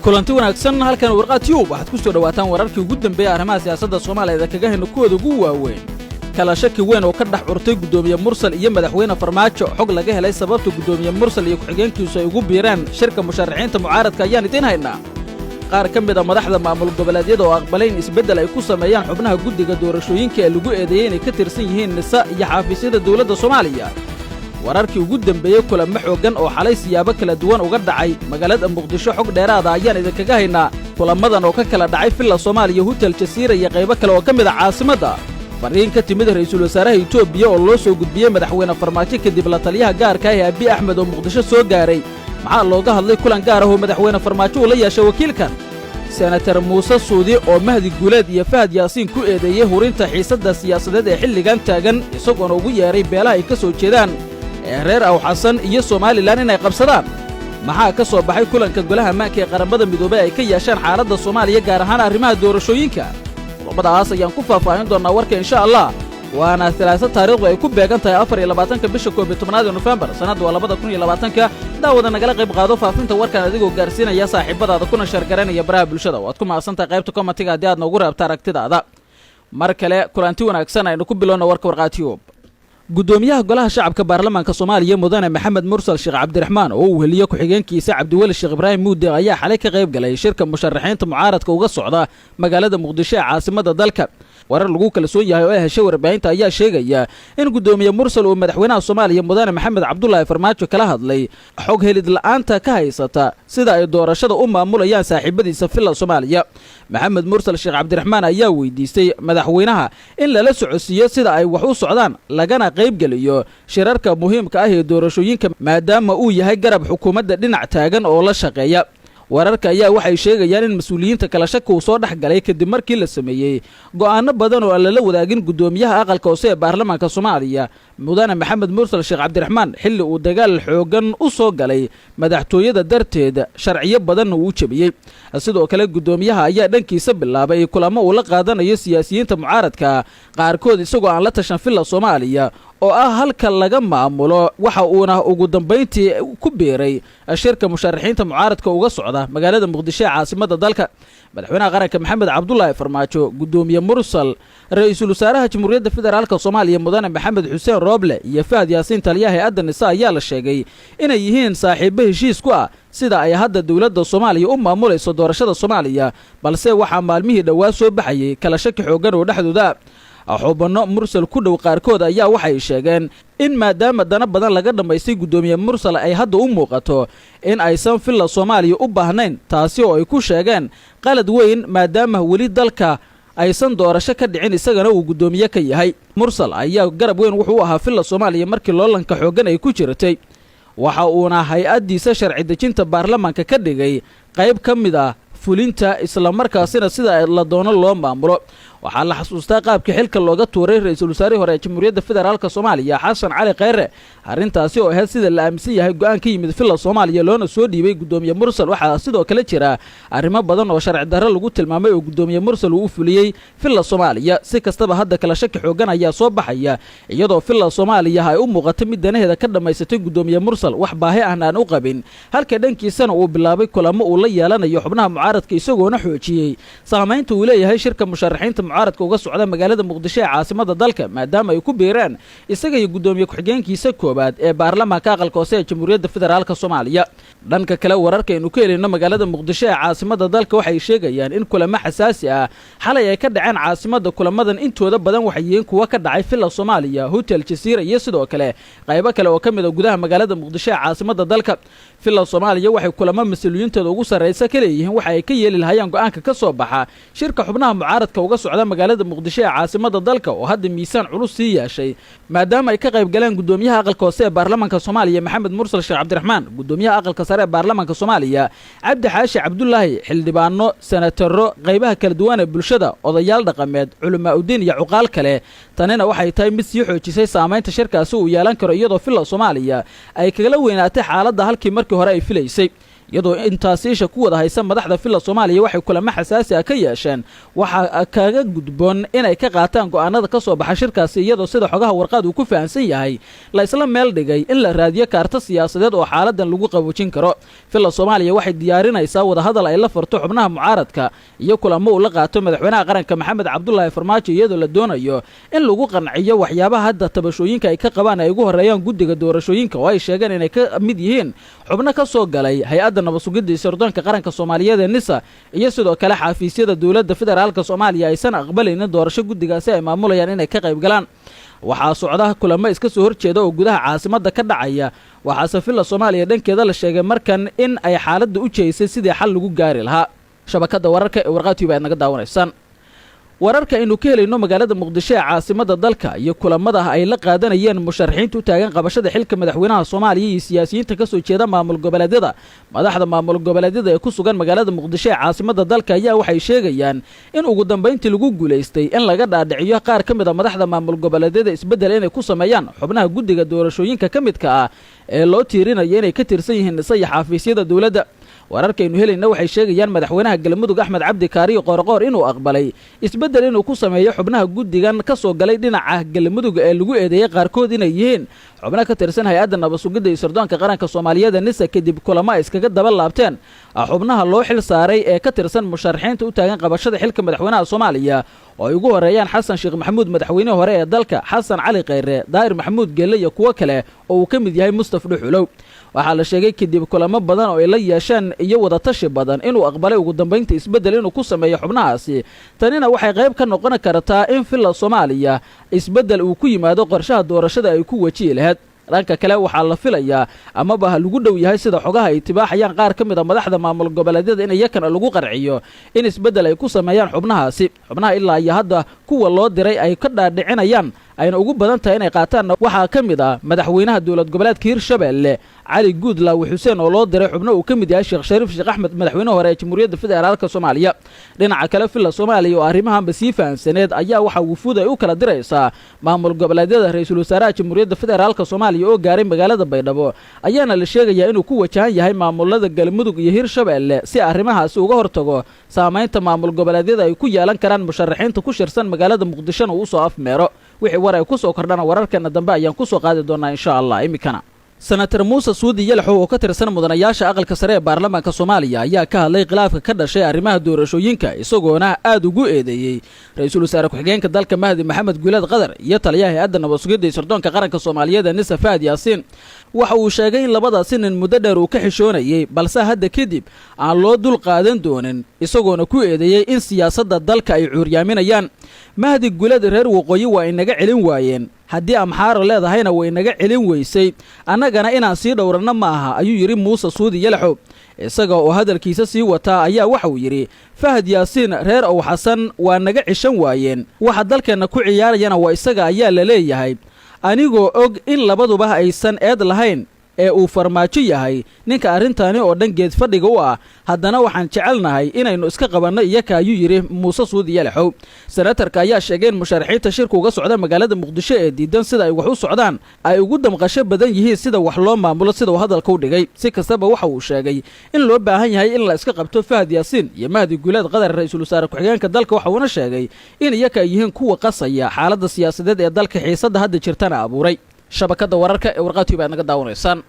Kulanti wanaagsan, halkan Warqaa Tube waxaad ku soo dhowaataan wararkii ugu dambeeyey arrimaha siyaasadda Soomaaliya kaga heno kuwooda ugu waaweyn. Kala shaki weyn oo ka dhex curtay Guddoomiye Mursal iyo Madaxweyne Farmaajo. Xog laga helay sababta Guddoomiye Mursal iyo ku-xigeenkiisu ay ugu biireen shirka musharaxiinta mucaaradka ayaan idiin haynaa. Qaar ka mid a madaxda maamul goboleedyada oo aqbalay in isbeddel ay ku sameeyaan xubnaha guddiga doorashooyinka ee lagu eedeeyey inay ka tirsan yihiin NISA iyo xafiisyada dawladda Soomaaliya. Wararkii ugu dembeeyey kulamo xooggan oo xalay siyaabo kala duwan uga dhacay magaalada Muqdisho, xog dheeraada ayaan idinkaga haynaa. Kulamadan oo ka kala dhacay Villa Soomaaliya, Hotel Jasiira iyo qaybo kale oo ka mid a caasimadda. Farriin ka timid ra'iisul wasaaraha Etoobiya oo loo soo gudbiyey Madaxweyne Farmaajo kadib la taliyaha gaarka ah ee Abiy Axmed oo Muqdisho soo gaaray. Maxaa looga hadlay kulan gaar ah oo Madaxweyne Farmaajo uu la yeeshay wakiilkan? Senatar Muuse Suudi oo Mahdi Guuleed iyo Fahad Yaasiin ku eedeeyey hurinta xiisadda siyaasadeed ee xilligan taagan, isagoona ugu yeedhay beelaha ay ka soo jeedaan ee reer Awxasan iyo Somalilan inay qabsadaan. Maxaa ka soo baxay kulanka Golaha Ammaanka ee Qaramada Midoobey ay ka yeeshaan xaaladda Soomaaliya, gaar ahaan arrimaha doorashooyinka? Qodobadaas ayaan ku faahfaahin doonnaa warka, insha Allah. Waana Talaasa, taariikhdu ay ku beegan tahay 24-ka bisha 11-aad ee Nofembar, sannaddu waa 2020-ka. Daawada, nagala qayb qaado faafinta warkan adigoo gaarsiinaya saaxiibadaada kuna share-garanaya baraha bulshada. Waad ku mahadsantahay qaybta comment-iga haddii aad noogu reebta aragtidaada. Mar kale kulanti wanaagsan, aynu ku bilowna warka Warqaa Tube. Guddoomiyaha Golaha Shacabka Baarlamaanka Soomaaliya, Mudane Maxamed Mursal Sheekh Cabdiraxmaan, oo uu weheliyo ku-xigeenkiisa Cabdiweli Sheekh Ibraahim Muude, ayaa xalay ka qayb galay shirka musharaxiinta mucaaradka uga socda magaalada Muqdisho ee caasimadda dalka. Warar lagu kalsoon yahay oo ay heshay warbaahinta ayaa sheegaya in Guddoomiye Mursal uu madaxweynaha Soomaaliya, Mudane Maxamed Cabdulaahi Farmaajo, kala hadlay xog helid la'aanta ka haysata sida ay doorashada u maamulayaan saaxiibadiisa Villa Soomaaliya. Maxamed Mursal Sheekh Cabdiraxmaan ayaa weydiistay madaxweynaha in lala socodsiiyo sida ay wax u socdaan, lagana qaybgeliyo shirarka muhiimka ah ee doorashooyinka, maadaama uu yahay garab xukuumadda dhinac taagan oo la shaqeeya. Wararka ayaa waxay sheegayaan in mas-uuliyiinta kala shaki uu soo dhex galay kadib markii la sameeyey go'aano badan oo aan lala wadaagin guddoomiyaha aqalka hoose ee baarlamaanka Soomaaliya, Mudane Maxamed Mursal Sheekh Cabdiraxmaan, xilli uu dagaal xoogan u soo galay madaxtooyada darteed, sharciyo badanna uu jebiyey. Sidoo kale, guddoomiyaha ayaa dhankiisa bilaabay kulamo uu la qaadanayo siyaasiyiinta mucaaradka qaarkood, isagoo aan la tashan Villa Soomaaliya oo ah halka laga maamulo. Waxa uuna ugu dambayntii ku biiray shirka musharaxiinta mucaaradka uga socda magaalada Muqdisho ee caasimadda dalka. Madaxweynaha qaranka Maxamed Cabdulaahi Farmaajo, Guddoomiye Mursal, ra-iisul wasaaraha Jamhuuriyadda Federaalka Soomaaliya, Mudane Maxamed Xuseen Rooble, iyo Fahad Yaasiin, taliyaha hay-adda NISA, ayaa la sheegay inay yihiin saaxiibo heshiis ku ah sida ay hadda dowladda Soomaaliya u maamulayso doorashada Soomaaliya. Balse waxaa maalmihii dhowaa soo baxayay kala shaki xooggan oo dhexdooda. Xubinno Mursal ku dhow qaarkood ayaa waxay sheegeen in maadaama dana badan laga dhammaystay Guddoomiye Mursal, ay hadda u muuqato in aysan Villa Soomaaliya u baahnayn, taasi oo ay ku sheegeen qalad weyn, maadaama weli dalka aysan doorasho ka dhicin, isagana uu guddoomiye ka yahay. Mursal ayaa garab weyn wuxuu u ahaa Villa Soomaaliya markii loolanka xooggan ay ku jiratay, waxa uuna hay-addiisa sharci dejinta baarlamaanka ka dhigay qayb ka mid ah fulinta, islamarkaasina sida la doono loo maamulo. Waxaa la xasuustaa qaabkii xilka looga tuuray ra-iisul wasaarihii hore ee Jamhuuriyadda Federaalka Soomaaliya, Xasan Cali Kheyre, arrintaasi oo ahayd, sida la aaminsan yahay, go-aan ka yimid Villa Soomaaliya loona soo dhiibay Guddoomiye Mursal. Waxaa sidoo kale jira arrimo badan oo sharci darro lagu tilmaamay oo Guddoomiye Mursal uu u fuliyey Villa Soomaaliya. Si kastaba, hadda kala shaki xoogan ayaa soo baxaya, iyadoo Villa Soomaaliya ay u muuqatay mid danaheeda ka dhammaysatay Guddoomiye Mursal, wax baahi ahna aan u qabin, halka dhankiisana uu bilaabay kulamo uu la yeelanayo xubnaha mucaaradka, isagoona xoojiyey saamaynta uu leeyahay shirka musharaxiinta mucaaradka uga socda magaalada Muqdisho ee caasimada dalka, maadaama ay ku biireen isaga iyo guddoomiye ku-xigeenkiisa koowaad ee baarlamaanka aqalka hoose ee Jamhuuriyadda Federaalka Soomaaliya. Dhanka kale, wararkaynu ka helayno magaalada Muqdisho ee caasimada dalka waxay sheegayaan in kulamo xasaasi ah xalay ay ka dhaceen caasimada. Kulamadan intooda badan waxay yihiin kuwa ka dhacay Villa Soomaaliya, Hotel Jasiira iyo sidoo kale qaybo kale oo ka mid a gudaha magaalada Muqdisho ee caasimada dalka. Villa Soomaaliya waxay kulamo mas-uuliyiintooda ugu sarraysa ka leeyihiin waxa ay ka yeeli lahayaan go-aanka ka soo baxa shirka xubnaha mucaaradka uga socda magaalada Muqdisho ee caasimada dalka, oo hadda miisaan culus sii yeeshay, maadaama ay ka qayb galeen guddoomiyaha aqalka hoose ee baarlamaanka Soomaaliya, Maxamed Mursal Sheekh Cabdiraxmaan, guddoomiyaha aqalka sare ee baarlamaanka Soomaaliya, Cabdi Xaashi Cabdulaahi, xildhibaano, senataro, qaybaha kala duwan ee bulshada, odayaal dhaqameed, culamaa udiin iyo cuqaal kale. Tanina waxay tahay mid sii xoojisay saamaynta shirkaasi uu yeelan karo, iyadoo Villa Soomaaliya ay kagala weynaatay xaaladda halkii markii hore ay filaysay. Iyadoo intaasi isha ku wada haysa, madaxda Villa Soomaaliya waxay kulamo xasaasi ah ka yeesheen waxaa kaga gudboon inay ka qaataan go'aanada ka soo baxa shirkaasi, iyadoo sida xogaha Warqaad uu ku fahamsan yahay la isla meel dhigay in la raadiyo kaarto siyaasadeed oo xaaladan lagu qaboojin karo. Villa Soomaaliya waxay diyaarinaysaa wadahadal ay la farto xubnaha mucaaradka iyo kulamo uu la qaato madaxweynaha qaranka Maxamed Cabdulaahi Farmaajo, iyadoo la doonayo in lagu qanciyo waxyaabaha hadda tabashooyinka ay ka qabaan, ay ugu horreeyaan guddiga doorashooyinka oo ay sheegeen inay ka mid yihiin xubno ka soo galay hay-adda nabadsugidda iyo sirdoonka qaranka Soomaaliyeed ee NISA, iyo sidoo kale xafiisyada dowladda federaalka Soomaaliya aysan aqbalaynin doorasho guddigaasi ay maamulayaan inay ka qayb galaan. Waxaa socda kulamo iska soo horjeeda oo gudaha caasimadda ka dhacaya, waxaase Villa Soomaaliya dhankeeda la sheegay markan in ay xaaladda u jeysay sidii xal lagu gaari lahaa. Shabakadda wararka ee Warqaa Tube aad naga daawanaysaan. Wararka aynu ka helayno magaalada Muqdisho ee caasimadda dalka iyo kulamada ay la qaadanayeen musharaxiinta u taagan qabashada xilka madaxweynaha Soomaaliya iyo siyaasiyiinta ka soo jeeda maamul goboleedyada, madaxda maamul goboleedyada ee ku sugan magaalada Muqdisho ee caasimadda dalka ayaa waxay sheegayaan in ugu dambayntii lagu guulaystay in laga dhaadhiciyo qaar ka mid a madaxda maamul goboleedyada isbeddel inay ku sameeyaan xubnaha guddiga doorashooyinka ka midka ah ee loo tiirinayo inay ka tirsan yihiin NISA iyo xafiisyada dowladda. Wararkaynu helayna waxay sheegayaan madaxweynaha Galmudug Axmed Cabdi Kaariyo Qoorqoor inuu aqbalay isbeddel inuu ku sameeyo xubnaha guddigan ka soo galay dhinaca Galmudug ee lagu eedeeyey qaarkood inay yihiin xubno ka tirsan hay-adda nabadsugidda iyo sirdoonka qaranka Soomaaliyeed NISA, kadib kulamo ay iskaga daba laabteen xubnaha loo xil saaray ee ka tirsan musharaxiinta u taagan qabashada xilka madaxweynaha Soomaaliya, oo ay ugu horeeyaan Xasan Sheekh Maxamuud, madaxweynihii hore ee dalka, Xasan Cali Khayre, Daahir Maxamuud Geelle iyo kuwo kale oo uu ka mid yahay Mustaf Dhuxulow. Waxaa la sheegay kadib kulamo badan oo ay la yeesheen iyo wadatashi badan inuu aqbalay ugu dambaynta isbeddel inuu ku sameeyo xubnahaasi. Tanina waxay qayb ka noqon kartaa in Villa Soomaaliya isbeddel uu ku yimaado qorshaha doorashada ay ku wajihi lahayd. Dhanka kale, waxaa la filayaa amaba ha lagu dhow yahay, sida xogaha ay tibaaxayaan qaar ka mid a madaxda maamul goboleedyada, in iyakana lagu qarciyo in isbeddel ay ku sameeyaan xubnahaasi. Xubnaha ilaa iyo hadda kuwa loo diray ay ka dhaadhicinayaan ayna ugu badan tahay inay qaataanna waxaa ka mid ah madaxweynaha dowlad goboleedka Hirshabeelle Cali Guudlaawe Xuseen, oo loo diray xubno uu ka mid yahay Sheekh Shariif Sheekh Axmed, madaxweyne hore ee Jamhuuriyadda Federaalka Soomaaliya. Dhinaca kale, Villa Soomaaliya oo arrimahanba sii fahansaneed ayaa waxaa wufuud ay u kala diraysaa maamul goboleedyada. Ra-iisul wasaaraha Jamhuuriyadda Federaalka Soomaaliya oo gaaray magaalada Baydhabo ayaana la sheegayaa inuu ku wajahan yahay maamulada Galmudug iyo Hirshabeelle, si arrimahaasi uga hortago saamaynta maamul goboleedyada ay ku yeelan karaan musharaxiinta ku shirsan magaalada Muqdishona uu usoo afmeero. Wixii war ay ku soo kordhana wararkeena dambe ayaan ku soo qaadi doonaa, insha Allah. Iminkana, Senator Muuse Suudi Yalaxow oo ka tirsan mudanayaasha aqalka sare ee baarlamaanka Soomaaliya ayaa ka hadlay khilaafka ka dhashay arrimaha doorashooyinka, isagoona aad ugu eedeeyey ra-iisul wasaare ku-xigeenka dalka Mahdi Maxamed Guuleed Qadar iyo taliyaha hay-adda nabadsugidda iyo sirdoonka qaranka Soomaaliyeed ee NISA Fahad Yaasiin. Waxa uu sheegay in labadaasi nin muddo dheer uu ka xishoonayey, balse hadda kadib aan loo dul qaadan doonin, isagoona ku eedeeyey in siyaasadda dalka ay cuuryaaminayaan. Mahdi Guuleed reer waqooyi waa inaga celin waayeen, haddii Amxaaro leedahayna way inaga celin weysay, annagana inaan sii dhowranno ma aha, ayuu yidhi Muuse Suudi Yalaxow. Isaga oo hadalkiisa sii wataa ayaa waxa uu yidhi: Fahad Yaasiin reer Ow Xasan waa naga cishan waayeen, waxa dalkeenna ku ciyaarayana waa isaga, ayaa la leeyahay. Anigoo og in labaduba aysan eed lahayn ee uu Farmaajo yahay ninka arrintani oo dhan geed fadhiga u ah, haddana waxaan jecelnahay inaynu iska qabanno iyaka, ayuu yidhi Muuse Suudi Yalaxow. Senatarka ayaa sheegay in musharaxiinta shirka uga socda magaalada Muqdisho ee diidan sida ay wax u socdaan ay ugu damqasho badan yihiin sida wax loo maamulo, sida uu hadalka u dhigay. Si kastaba, waxa uu sheegay in loo baahan yahay in la iska qabto Fahad Yaasiin iyo Mahdi Guuleed Qadar, ra-iisul wasaare ku-xigeenka dalka. Waxa uuna sheegay in iyaka ay yihiin kuwa qasaya xaaladda siyaasadeed ee dalka, xiisadda hadda jirtana abuuray. Shabakadda wararka ee Warqaa Tube aad naga daawanaysaan.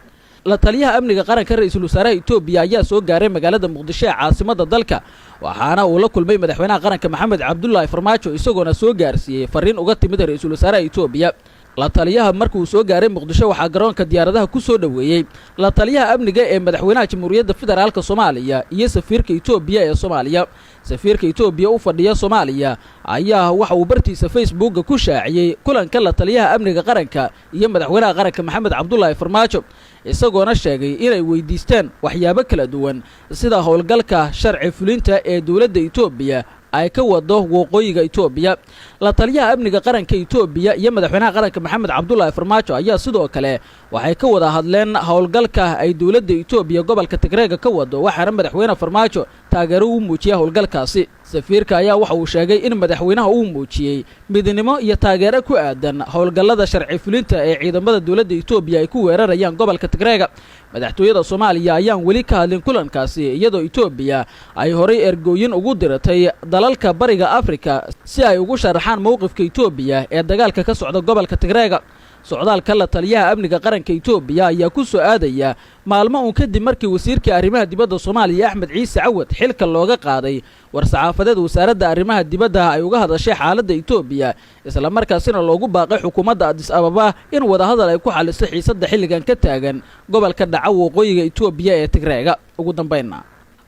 La taliyaha amniga qaranka ra-iisul wasaaraha Itoobiya ayaa soo gaaray magaalada Muqdisho ee caasimadda dalka, waxaana uu la kulmay madaxweynaha qaranka Maxamed Cabdulaahi Farmaajo, isagoona soo gaarsiiyey fariin uga timid ra-iisul wasaaraha Itoobiya. La taliyaha markuu soo gaaray Muqdisho waxaa garoonka diyaaradaha ku soo dhoweeyey la taliyaha amniga ee madaxweynaha Jamhuuriyadda Federaalka Soomaaliya iyo safiirka Itoobiya ee Soomaaliya. Safiirka Itoobiya u fadhiya Soomaaliya ayaa waxa uu bartiisa Facebooka ku shaaciyey kulanka la taliyaha amniga qaranka iyo madaxweynaha qaranka Maxamed Cabdulaahi Farmaajo, isagoona sheegay inay weydiisteen waxyaabo kala duwan, sida howlgalka sharci fulinta ee dowladda Itoobiya ay ka wado waqooyiga Itoobiya. La taliyaha amniga qaranka Itoobiya iyo madaxweynaha qaranka Maxamed Cabdulaahi Farmaajo ayaa sidoo kale waxay ka wada hadleen howlgalka ay dowladda Itoobiya gobolka Tigreega ka wado, waxaana madaxweyne Farmaajo taageero u muujiyay howlgalkaasi. Safiirka ayaa waxa uu sheegay in madaxweynaha uu muujiyey midnimo iyo taageero ku aadan howlgallada sharci fulinta ee ciidamada dowladda Itoobiya ay ku weerarayaan gobolka Tigreega. Madaxtooyada Soomaaliya ayaan weli ka hadlin kulankaasi, iyadoo Itoobiya ay horay ergooyin ugu diratay dalalka Bariga Afrika si ay ugu sharaxaan mowqifka Itoobiya ee dagaalka ka socda gobolka Tigreega. Socdaalka la taliyaha amniga qaranka Itoobiya ayaa ku soo aadaya maalmo uun kadib markii wasiirkii arrimaha dibadda Soomaaliya, Axmed Ciise Cawad, xilka looga qaaday war-saxaafadeed wasaaradda arrimaha dibadda ay uga hadashay xaaladda Itoobiya, islamarkaasina loogu baaqay xukuumadda Adis Ababa in wadahadal ay ku xaliso xiisadda xilligan ka taagan gobolka dhaca waqooyiga Itoobiya ee Tigreega. Ugu dambaynna,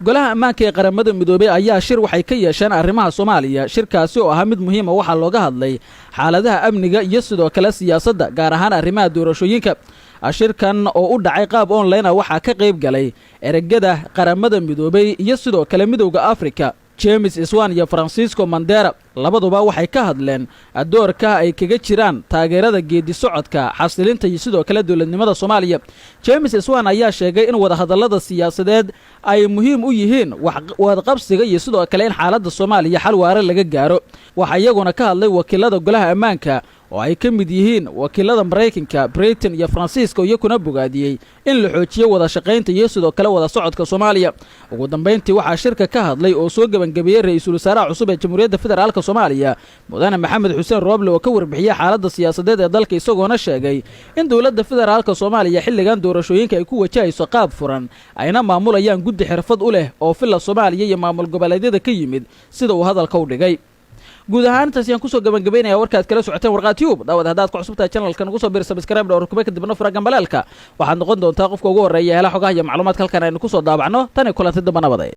Golaha Ammaanka ee Qaramada Midoobey ayaa shir waxay ka yeesheen arrimaha Soomaaliya. Shirkaasi oo ahaa mid muhiima waxaa looga hadlay xaaladaha amniga iyo sidoo kale siyaasadda, gaar ahaan arrimaha doorashooyinka. Shirkan oo u dhacay qaab online ah waxaa ka qayb galay eregada Qaramada Midoobey iyo sidoo kale Midowda Afrika, James Swan iyo Francisco Mandera. Labaduba waxay ka hadleen doorka ay kaga jiraan taageerada geedi socodka xasilinta iyo sidoo kale dowladnimada Soomaaliya. James Swan ayaa sheegay in wadahadallada siyaasadeed ay muhiim u yihiin wadaqabsiga iyo sidoo kale in xaaladda Soomaaliya xal waare laga gaaro. Waxaa iyaguna ka hadlay wakiilada Golaha Ammaanka oo ay ka mid yihiin wakiilada Maraykanka, Britain iyo Faransiiska, iyakuna bogaadiyey in la xoojiyo wada shaqaynta iyo sidoo kale wada socodka Soomaaliya. Ugu dambayntii, waxaa shirka ka hadlay oo soo gebangebeeyey ra-iisul wasaaraha cusub ee Jamhuuriyadda Federaalka Soomaaliya, Mudane Maxamed Xuseen Rooble, oo ka warbixiyey xaaladda siyaasadeed ee dalka, isagoona sheegay in dowladda federaalka Soomaaliya xilligan doorashooyinka ay ku wajahayso qaab furan, ayna maamulayaan guddi xirfad u leh oo Villa Soomaaliya iyo maamul goboleedyada ka yimid, sida uu hadalka u dhigay. Guud ahaan intaas ayaan kusoo gabagabaynaya warkaad kala socoteen Warqaa Tube. Daawad, haddaad ku cusubtahay channelka, nagu soo bir, subscribe dhowr kuma, kadibna fura gambaleelka. Waxaad noqon doontaa qofka ugu horreeya hela xogaha iyo macluumaadka halkan aynu kusoo daabacno. Tan iyo kulanti damba, nabaday.